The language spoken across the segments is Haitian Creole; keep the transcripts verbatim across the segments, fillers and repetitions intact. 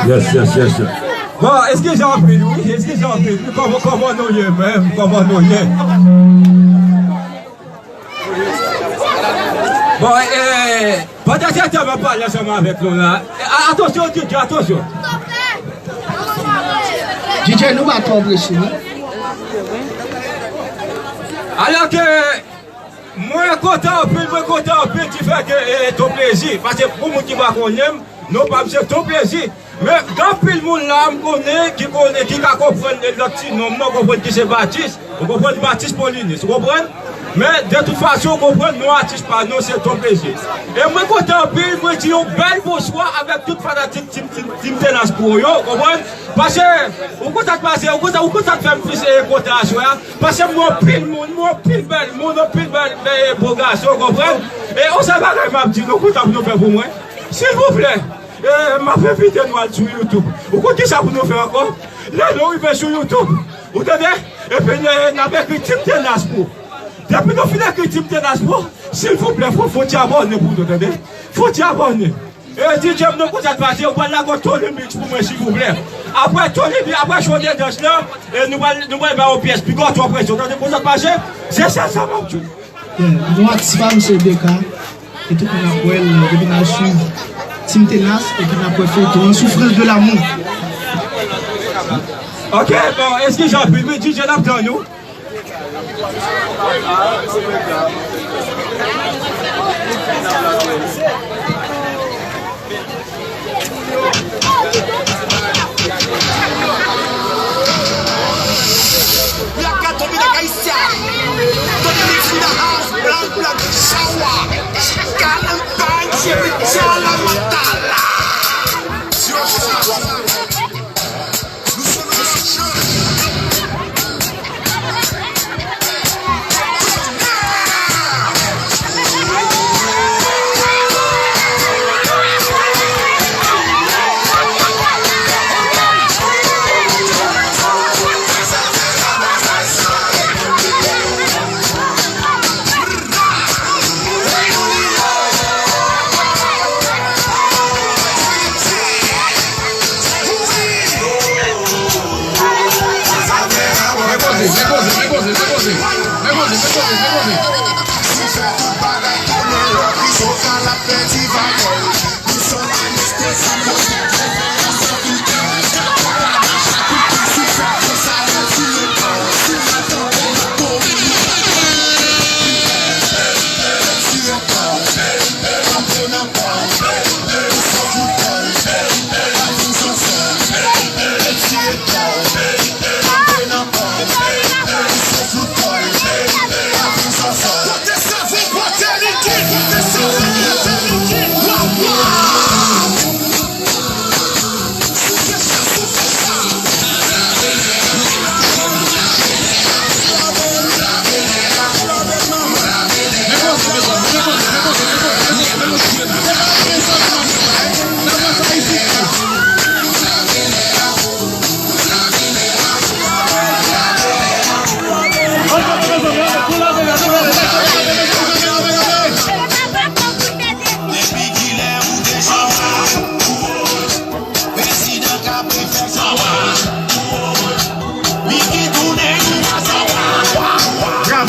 Yes, yes, yes, yes. Bon, eskize anpil, wi. Eskize anpil, wi. Kòman, kòman nou ye menm? Kòman nou ye? Bon, eh, pandan se tan m ap pale ansanm avèk nou la, eh, a-, atansyon, D J, atansyon. D J, nou pa twò prese, non? Alò ke mwen kontan anpil, mwen kontan anpil di fè ke, eh, Ton Plezi, paske pou moun ki pa konnen m, non pa m se Ton Plezi. Men, gen anpil moun la, m konnen, ki konnen, ki ka konprann lòt ti non m nan, konprann ki se Batis. Ou konprann? Batis Polinis, ou konprann? Men, de tout fason, ou konprann, non atis pa nou, se Ton Plezi. E mwen kontan anpil, mwen di yon bèl bonswa avèk tout fanatik Team, Team, Team Tenas Pro yo, ou konprann? Paske, ou konn sa k pase, ou konn sa, ou konn sa k fè m plis, eh, kontan aswè a. Paske m wè anpil moun, m wè anpil bèl moun, anpil bèl, bèl, eh, bo gason, ou konprann? E yon sèl bagay m ap di nou, konn sa pou nou fè pou mwen. Silvouplè, eh, m ap envite nou al sou YouTube. Ou konn kisa pou nou fè ankò? Lè nou rive sou YouTube, ou tande? Epi n, n ap ekri Team Tenas Pro. Depi nou fin ekri Team Tenas Pro, silvouplè, fò, fò ti abòne pou nou, tande? Fò ti abòne. E D J m, nou konn sa k pase, ou pral lage Tony Mix pou mwen, silvouplè. Apre Tony Mix, apre show de dans lan, e nou pral, nou pral ba yon pyès piga twò prese, ou tande? Konn sa k pase, se sèl sa m ap di w. Yeah, bon, atis pa m se Beka. E tout moun ap wè l, depi n al swiv Team Tenas, epi n ap wè feyton an, Souffrance de l'amour. Ok, bon, eskize anpil, wi, D J, n ap tann ou. We are Ghetto Mix Haitian. Tony Mix in the house, blank, blank, shower. Kalanbay, Jimmy John, la Matala. Yo, shower.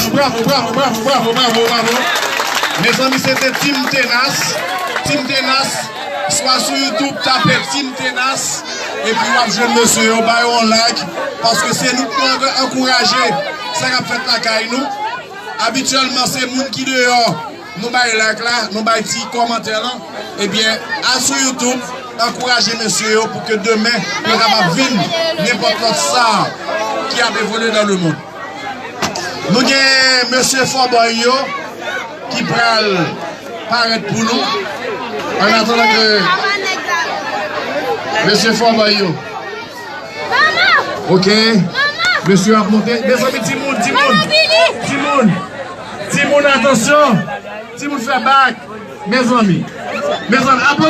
Bravo, bravo, bravo, bravo, bravo, bravo, bravo, bravo. Mezanmi, se te Team Tenas. Team Tenas. Swa sou YouTube, tape Team Tenas, epi w ap jwenn mesye yo, ba yo yon like, paske se nou k pou ankouraje sa k ap fèt lakay nou. Abityèlman, se moun ki deyò, nou bay like la, nou bay ti kòmantè lan. Ebyen, al sou YouTube, ankouraje mesye yo pou ke demen, yo kapab vin nenpòt lòt star ki ap evolye dans le monde. Nou gen mesye Fòbòy yo ki pral parèt pou nou. An atandan ke mesye Fòbòy yo. Ok. Mesye ap monte. Mezanmi, timoun, timoun. Timoun. Timoun, atansyon. Timoun fè bak. Mezanmi. Mezanmi, aplodi.